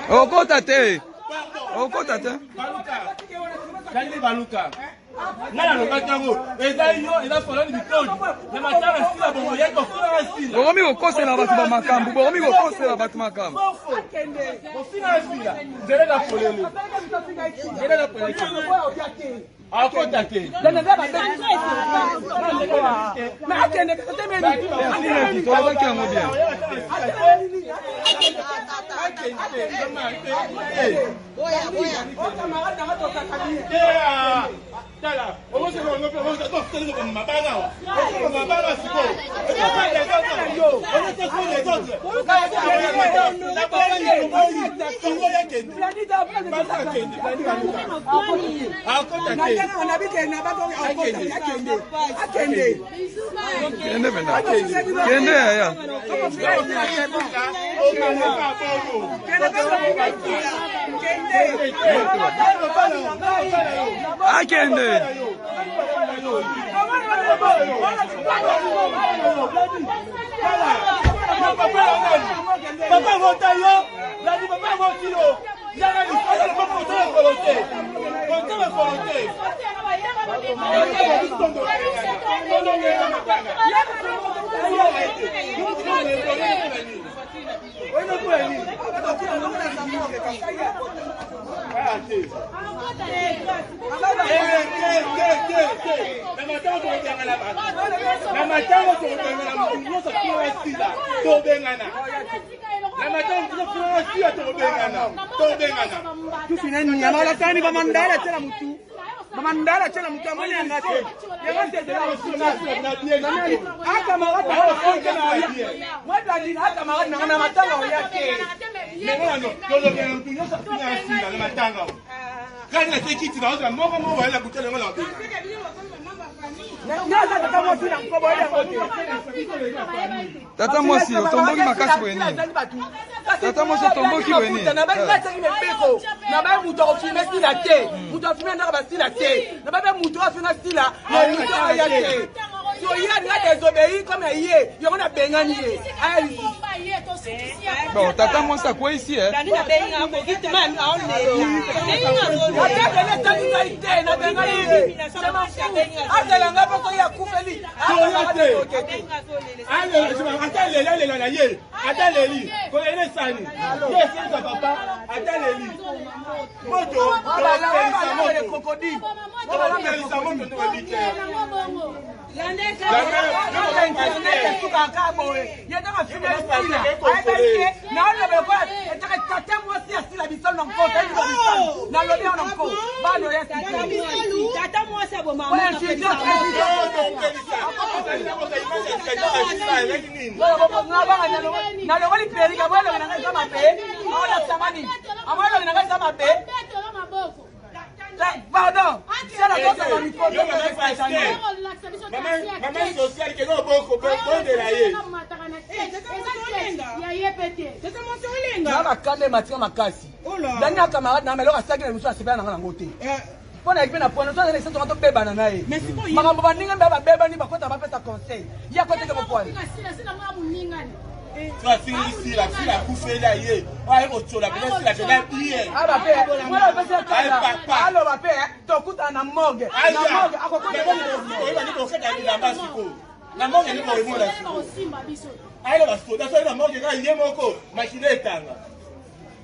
Okota te, okota te. Baluka. Nga nalobaki yango eza yo eza solani bitodi na matanga sila bongo yaki kofinga sila. Bokomi kokosela bato bamakambo, bokomi kokosela bato makambo. Kofinga sila nzela na polele, nzela na polele akota te. Tolobaki yango bien. Tala, mabanga sikoyo. Kende mena. Kende yaya. Akende. Papa vota yo, ladi papa voti yo. Yaka likolo papa vota lokolo te. Vota lokolo te. Na matango tokobengana moto nyonso afinga sila, tobengana na matango moto afinga sila, tokobengana, tobengana. Tufi nyama olatani bamandala tyela mutu, bamandala tyela mutu amoni yanga te, yango te acamarade acamarade nanga na matanga oya te. Tozobengana moto nyonso afinga sila na matanga. Kani na tekiti na ozala moko moko bayela kutela yango na babenga. Nga aza tata mwasi na nkobo yango te. Tata mwasi otomboki makasi boye nini? Tata mwasi otomboki boye nini? Nabatingi mibeko, nabaye moto akofilme sila te, moto afilme ndaka basila te, nabaye mpe moto afinga sila na moto aya te. So ye alinga désobéir comme ye, yango nabengani ye aya lisusu. Bon, tata mwasi akweyisi eh. Atakele etali ngai te, nabengani ye, azela ngai mpo soki akufeli azalaka te. Ata leli alela na ye, ata leli kolela esani ye esilisa papa, ata leli moto topelisa moto, crocodile topelisa moto nde babi te. Internet esukaka boye, ye ntango afimeli sila ayebaki te naoloba lokola etaka tata mwasi asila bisalu na nko tayeba bisalu nalobi yango na nko bana oya. Tata mwasi aboma. Nalongoli perike abo elongi nanga eza mabe, aolakisanga nini? Amo elongi nanga eza mabe, pardon. Sala tosaka mikolo. Mama social kende oboko bondela ye. Na bakanda ematinga makasi dani ya camarade na meloko asalaki na miso, asepela nanga nango te mpo na ekipe na pwana so azali esatonga tobebana na ye makambo baninga mbe babebani bakota bapesa conseil ye akoteke mopwana. So afingi sila, sila akufeli aye aye kotiola pena sila pena bien. Aba mpe mwana apesi kanda, aloba mpe tokutana na morgue, na morgue akokota. Oyeba nde kokata bilamba sikoyo na morgue, nde koemona sikoyo ayela basoda so aye na morgue kaka ye moko makila etanga.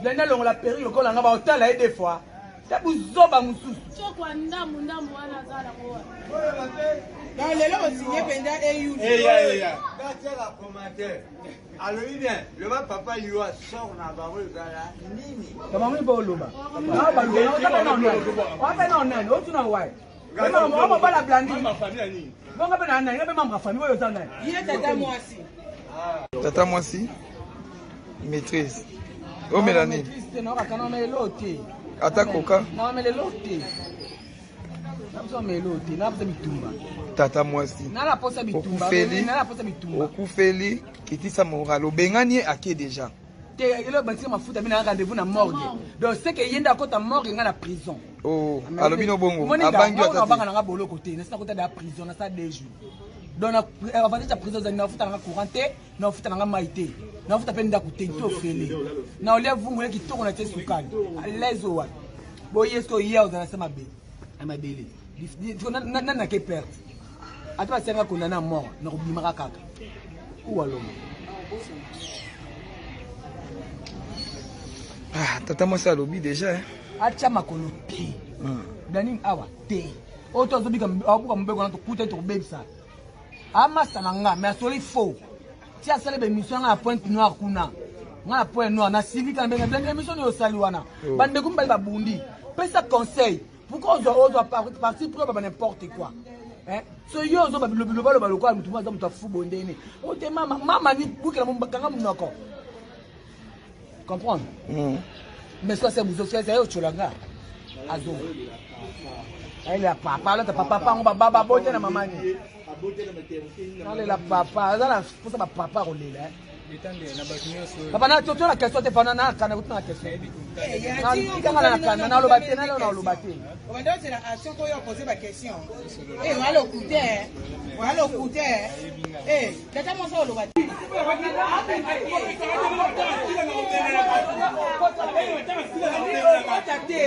Blende alongola perruque lokola nga baotala ye deux fois te, buzoba mosusu. Lelo osinye mpenza eyulu. Eya eya. Batiaka commentaire, alobi bien, loba papa liwa sor na bango ezala nini? Bamamoni mpo oloba wape na onani otuna wai mobala blandi. Mama famille ya nini? Bonga mpe na nani? Nga mpe membre ya famille oyo oza nani? Ye tata mwasi. Tata mwasi maîtrise omela nini? Naokaka na elo te. Ata koka. Naomela elo te, na biso omela elo te, na posa bitumba. Tata mwasi. Nala posa bitumba. Okufeli. Nala posa bitumba. Okufeli, kitisa moral, obengani ye ake déjà. Te eloko batika mafuta bina rendez-vous na morgue. Donc c'est que yenda akota morgue nga na prison. Oh, alobi no bongo. Abangi ata. Abanga nanga boloko te. Nasa kota da prison nasa 2 jours. Donc na avantage ya prison zani na futa nanga courant te, na futa nanga mai te. Na futa pe ndako te to fele. Na olia vungu le kitoko na tie sukali. À l'aise wa. Boye ce que hier ozala sa mabe. Mabele. Na na ke perte. Ata basenga condamné à mort na kobimaka kaka. Ou alongo. Ah, tata mwasi alobi déjà eh. Atia makolo te. Dani awa te. Oyo to azobika abuka mobeko na tokuta tokobebisa. Amasa na nga mais asoli faux. Ti asali ba émission nga na Pointe Noire kuna. Nga na Pointe Noire na silika na benga blende émission oyo osali wana. Bandeko mibali babundi. Pesa conseil. Pourquoi ozwa ozwa parti pris ba n'importe quoi. Hein? So yo ozo ba bilobi loba loba lokola mutu mwa mutu afubo ndene. Ote mama mama ni bukela kanga munoko. Comprendre? Mais ça c'est buzo c'est yo cholanga. Azo. Elle a papa, là papa papa on ba ba bote na mama ni. Alela papa, aza na posa ba papa kolela. Papa na toto na question te pana na kana kutu na question. Na tikanga na kana na loba te na na loba te. Obanda ozela action ko yo poser ba question. Eh walo kute. Walo kute. Eh tata mwasi oloba te.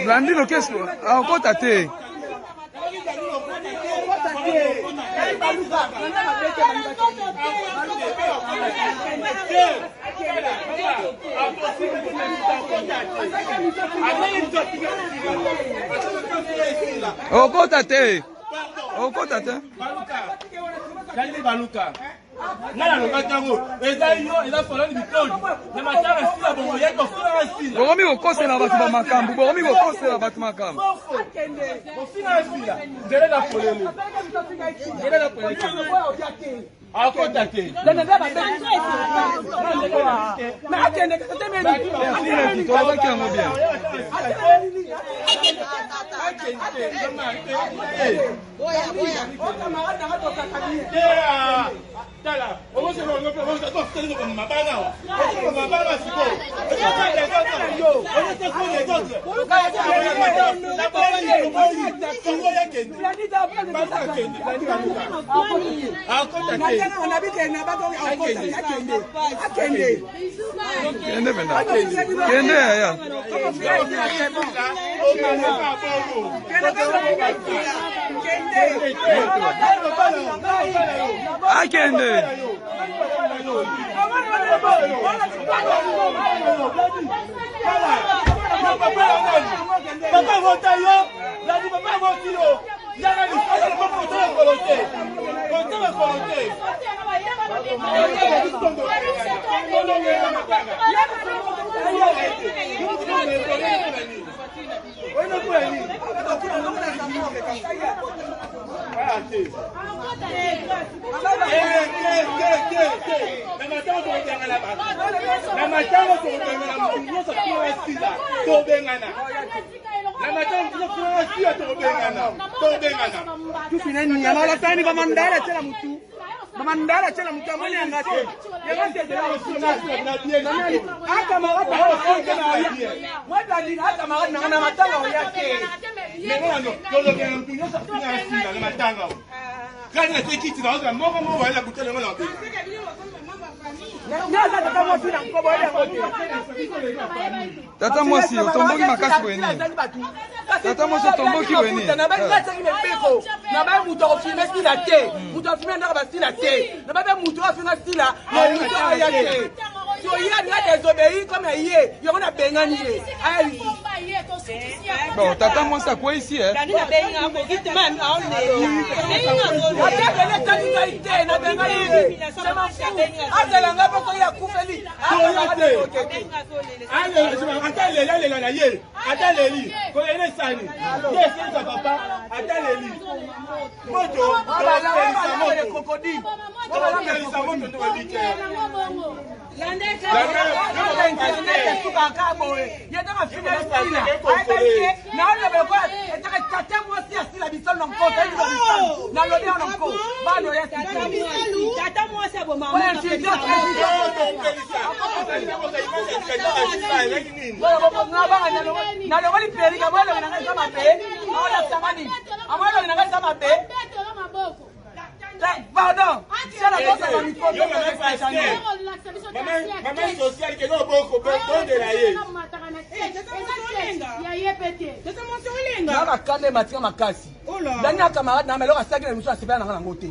Blandino qu'est-ce que ah okota te. Okota te. Okota te. Nani baluka. Ngai nalobaki yango eza yo eza solani bitoli na matanga sila bongo ye kofina sila. Bokomi kokosela bato ba makambo, bokomi kokosela bato makambo. Kofina sila nzela na polele. Nzela na polele. Akota te. Merci tolobaki yango bien. Kende mena. Kende yaya. Akende. Papa vota yo, Ladi papa voti yo. Yaka lisasa le papa vota ekolo te. Vota ekolo te. Na matanga tokobengana motu nyonso afinga sila tobengana na matanga motu nyonso afinga sila tokobengana tobengana Tufina nyama latani ba mandala tela mutu. Ba mandala tela mutu amoni yanga te. Yanga te tela mutu. Ata marata Moi Blandine ata marata na na matanga oya te. tolobengana motu nyonso afinga sila na matanga kani na te kiti naozala moko moko bayela kutela yango na babenga Nyaza tata mwasi na nkobo ya yango te. Tata mwasi otomboki makasi boye nini? Tata mwasi otomboki boye nini? Na ba ngataki mibeko. Na ba mutu akofilme sila te. Mutu afilme ndaka basila te. Na ba mutu afinga sila na mutu aya te. So ye alinga désobéir comme ye, yango na bengani ye. Aya lisusu. Bon, tata mwasi akweyisi eh. Atekele etali ngai te, na bengani ye. C'est m'en fous. Azela ngai mpo soki akufeli. Ata leli alela na ye ata leli kolela esani ye eselisa papa ata leli moto tokelisa moto Crocodile. tokelisa moto nde babi te Sukaka boye ye ntango afina esila ayebaki te naoloba lokola etaka tata mwasi asila bisalo na nko toyebi bisalo nalobi yango na nko bana oya Tata mwasi aboma sikoyo. tokelisa Nalongoli perike, amoi elongi na ngai eza mabe, aolakisanga nini? Amoi elongi na ngai eza mabe. Pardon, mama social kende oboko bondela ye. Na bakanda ematinga makasi. Dani ya camarade na meloko asalaki na miso asepela na nga nango te.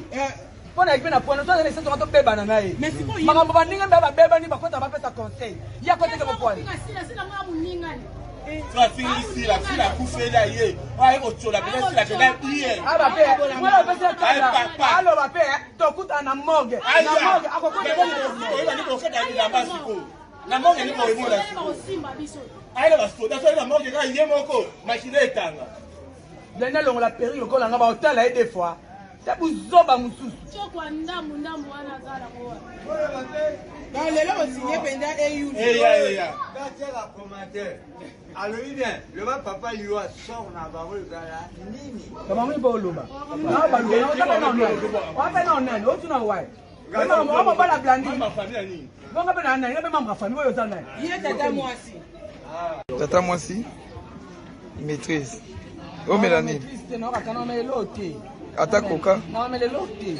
Mpo na ekipe na pono toza na esengo tobebana na ye. Makambo baninga mpe babebani bakota bapesa conseil. Ye akoteke mopwani. So afingi sila, sila akufela ye. Aye kotyola mpenza sila mpenza bien. Aba pe, mwana apesi kanda. Aloba pe, tokutana na morgue. Na morgue akokota. Oyeba nini okata bilamba sikoyo. Na morgue nini oyemona sikoyo. Ayela basoda so ayela morgue kaka ye moko makila etanga. Dani alongola perruque lokola nga baotala ye deux fois. Te buzoba mosusu. Donc lelo osinye mpenza eyulu. Eya eya. Batiaka commentaire. Alobi bien, loba papa liwa sort na bango ezala nini? Bamami mpo oloba. Wape na onani, otuna wae. Mobala blandi. Bonga mpe na nani, nga mpe membre ya famille oyo oza nani. Ye tata mwasi. Tata mwasi maîtrise. Omela nini? Maîtrise te, naokaka na omela eloko te. Ata koka. Na omela eloko te.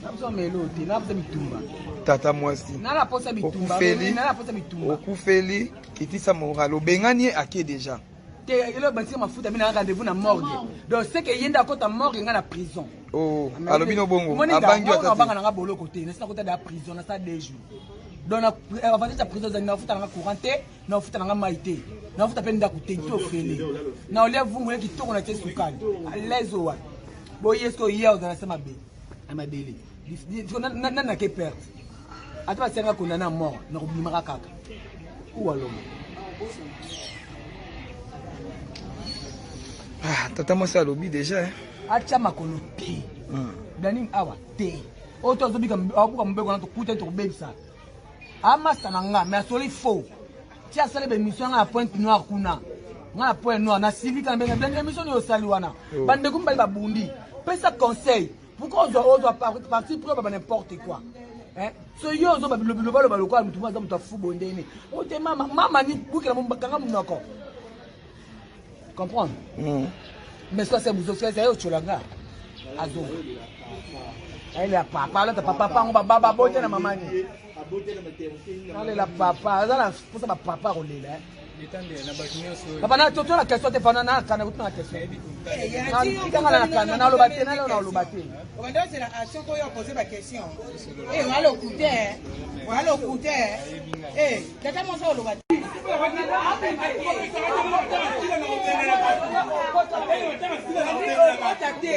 Na biso omela eloko te, na biso bitumba. Tata mwasi. Na la posa bitumba. Okufeli. Na la posa bitumba. Okufeli, kitisa moral. Obengani ye ake déjà. Te eloko batika mafuta mina rendez-vous na morgue. Donc c'est que yenda akota morgue nga na prison. Oh, alobi no bongo. Abangi ata. Abanga nanga boloko te. Nasi nakota da prison na sa 2 jours. Donc na avantage ya prison ezali nafuta nanga courant te, nafuta nanga mai te, nafuta mpe ndako te, to ofele. Na olia vungu ye kitoko na tie sukali. À l'aise owa. Boye ce oye ozala se mabe. Ya mabele. Nani nake perte. Ata basianga condamné à mort, nakobimaka kaka. Ou alonga. Ah, tata mwasi alobi déjà. Atia makolo te. Dani awa te. Oyo to azobika abuka mobeko na tokuta tokobebisa. Amasa na nga mais asoli faux. Ti asali ba émission nga na Pointe Noire kuna. Nga na Pointe Noire na silika na benga blende émission oyo osali wana. Bandeko mibali babundi. Pesa conseil. Pourquoi ozwa ozwa parti pris ba n'importe quoi. Hein? So yo ozo ba biloba loba lokola mutu aza mutu afubo ndene. Ote mama mama ni bukela kanga munoko. Comprendre? Mais soit c'est buzo c'est yo cholanga. Azo. Elle est papa, là papa papa ngo baba bote na mama ni. Alela papa, aza na posa ba papa kolela. Papa na toto la question te fana na kana kutuna la question. Na tikanga na kana na loba te na na loba te. Obanda ozela action koyo opose ba question. Eh wala okute. Wala okute. Eh tata mwasi oloba te.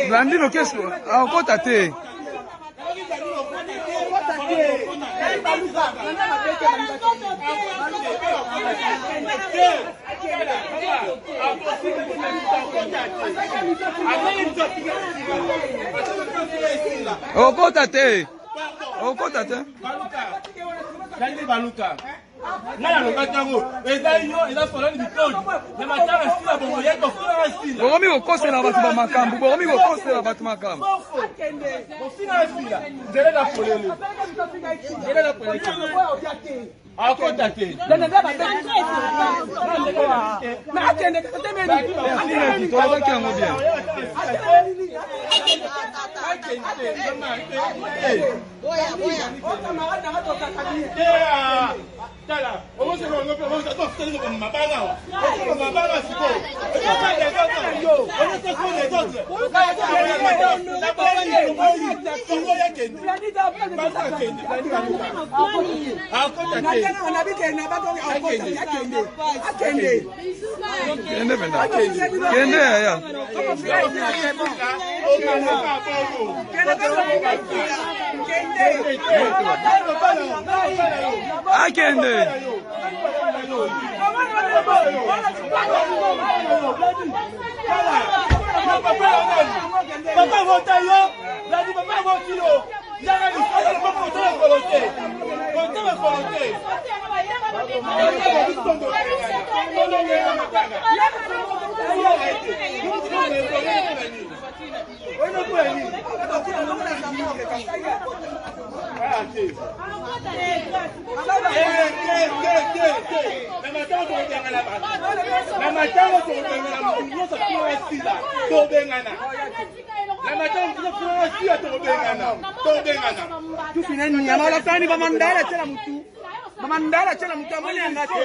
Blandino qu'est-ce que akota te. Okota te. Okota te. Nani baluka. Ngai nalobaki yango eza yo eza solani bitoli na matanga sila bongo ye kofina sila. Bokomi kokosela bato ba makambo, bokomi kokosela bato makambo. Kofina sila nzela na polele. Nzela na polele. Akota te. Merci tolobaki yango bien. Tala, Kende mena. Kende yaya. Akende. Papa vota yo, Bladi papa voti yo. Yaka lisolo papa vota lokolo te. Vota lokolo te. te. Na matanga tokobengana bato, na matanga tokobengana motu nyonso afinga sila, tobengana na matanga motu nyonso afinga sila, tokobengana, tobengana. Tufi na nyama olatani bamandala tyela mutu, bamandala tyela mutu, amoni yanga te,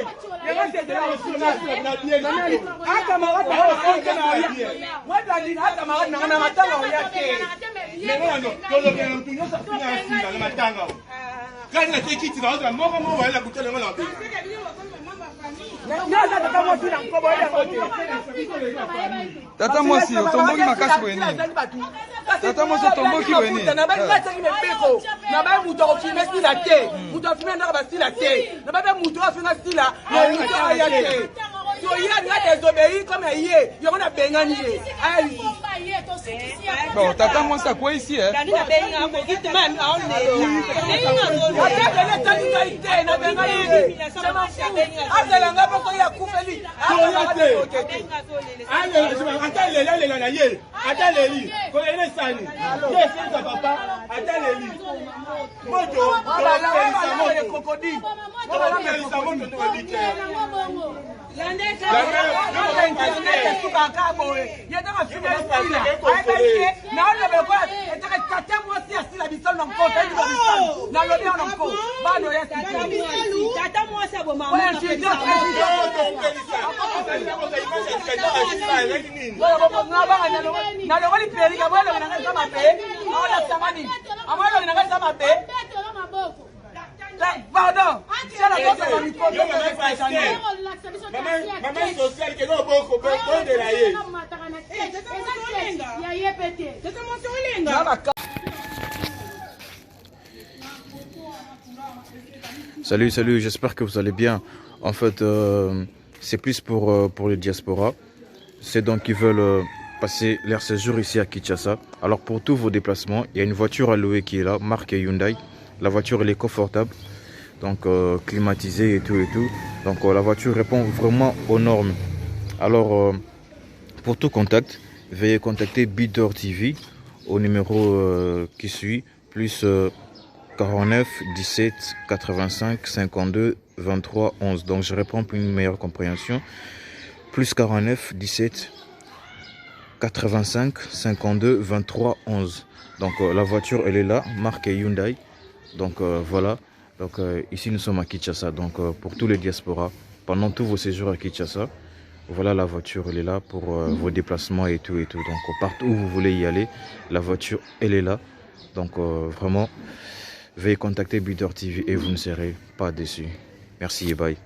yango teacamarade acamarade nanga na matanga oya te. Tozobengana motu nyonso afinga sila na matanga. Kani na te kiti naozala moko moko bayela kutala yango na babenga. Naza tata mwasi na nkobo yango te. Tata mwasi, otomboki makasi boye nini? Tata mwasi, otomboki boye nini? Nabatisaki mibeko, nabayi moto akofilme sila te, moto afilme ndaka basila te, nabayi mpe moto afinga sila na moto aya te. So ye alinga désobéir comme ye, yango nabengani ye aya. Bon, tata mwasi akweyisi e. Atekele etali ngai te, nabengani ye, azela ngai mpo soki akufeli. Ata leli, alela na ye, ata leli, kolela esani ye esilisa papa, ata leli moto, topelisa moto, topelisa moto, ndoyebi te. Internet esukaka boye, ye ntango afilme esila, ayebaki te naoloba lokola etaka tata mwasi asila bisalu na nkota ayeba bisalu, nalobi yango na nko bana oya. Tata mwasi aboma. Nalongoli perika boye, elongi nanga eza mabe, aolasanga nini, amo elongi nanga eza mabe. Pardon, yo mama social, kende oboko bondela ye. Tata mwasi olenga. Salut, salut, j'espère que vous allez bien. En fait, c'est plus pour les diasporas. C'est donc qui veulent passer leur séjour ici à Kinshasa. Alors pour tous vos déplacements, il y a une voiture à louer qui est là, marque Hyundai. La voiture, elle est confortable, donc climatisée et tout et tout. Donc la voiture répond vraiment aux normes. Alors pour tout contact, veuillez contacter Bidor TV au numéro qui suit, plus 49 17 85 52 23 11. Donc je reprends pour une meilleure compréhension. Plus 49 17 85 52 23 11. Donc la voiture, elle est là, marque Hyundai. Donc voilà. Donc ici nous sommes à Kinshasa. Donc pour tous les diasporas, pendant tous vos séjours à Kinshasa, voilà, la voiture, elle est là pour vos déplacements et tout et tout. Donc partout où vous voulez y aller, la voiture, elle est là. Donc vraiment, veuillez contacter Bidor TV et vous ne serez pas déçus. Merci et bye.